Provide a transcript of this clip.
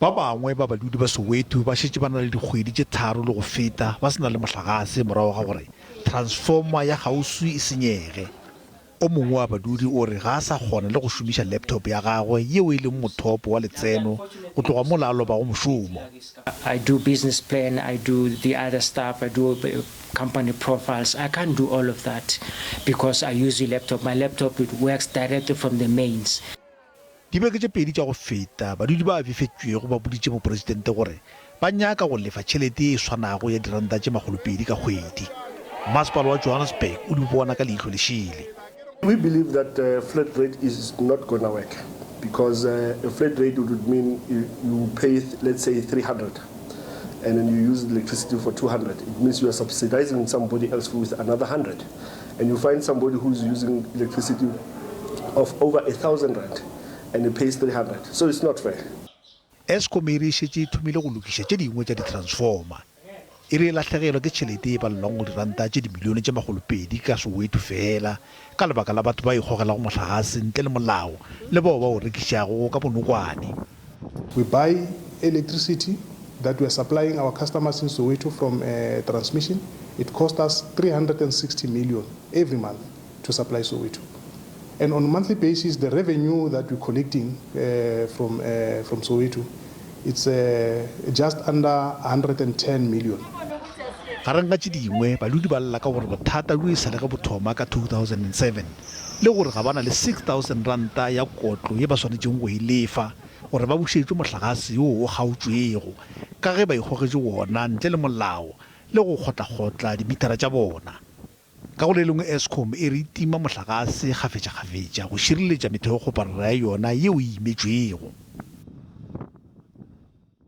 Ba bangwe ba badudi ba Soweto ba šetše ba na le dikgwedi tše tharo le go feta ba se na le mohlagase morago ga gore transformer ya kgauswi e senyege. O mongwe wa badudi o re ga a sa kgona le go šomiša laptop ya gagwe yeo e leng mothopo wa letseno go tloga mola a lobago mošomo. I do business plan, I do the other stuff, I do company profiles. I can't do all of that because I use the laptop. My laptop it works directly from the mains. Dibeke tše pedi tša go feta, badudi ba befetšwego ba boditše mopresidente gore ba nyaka go lefa tšhelete ye e swanago ya diranta tše makgolopedi ka kgwedi. Masepala wa Johannesburg o di bona ka leihlo le šele. We believe that a flat rate is not gonna work because a flat rate would mean you pay let's say 300 and then you use electricity for 200. It means you are subsidizing somebody else with another 100 and you find somebody who's using electricity of over 1000 rand and he pays 300. So it's not fair. Eskom e re e šetše e thomile go lokiša tše dingwe tša ditransformer. E re e lahlegelwa ke tšhelete e balelwago go diranta tše dimilione tše makgolopedi ka Soweto feela ka lebaka la batho ba ikgogelago mohlagase ntle le molao le bao ba o rekišago ka bonokwane. We buy electricity that we are supplying our customers in Soweto from transmission. It costs us 360 million every month to supply Soweto. And on a monthly basis, the revenue that we're collecting from, from Soweto, it's just under 110 million. Gareng ga tše dingwe, badudi ba lla ka gore bothata bjo e sa le ge bo thoma ka 2007 le gore ga ba na le R6000 ranta ya kotlo ye ba swanetšego go e lefa gore ba bušetšwe mohlagase wo o kgaotšwego ka ge ba ikgogetše wona ntle le molao le go kgotlakgotla dimithara tša bona. Ka go le lengwe Eskom e re e tima mohlagase kgafetšakgafetša go šireletša metheokgoparara ya yona yeo e imetšwego.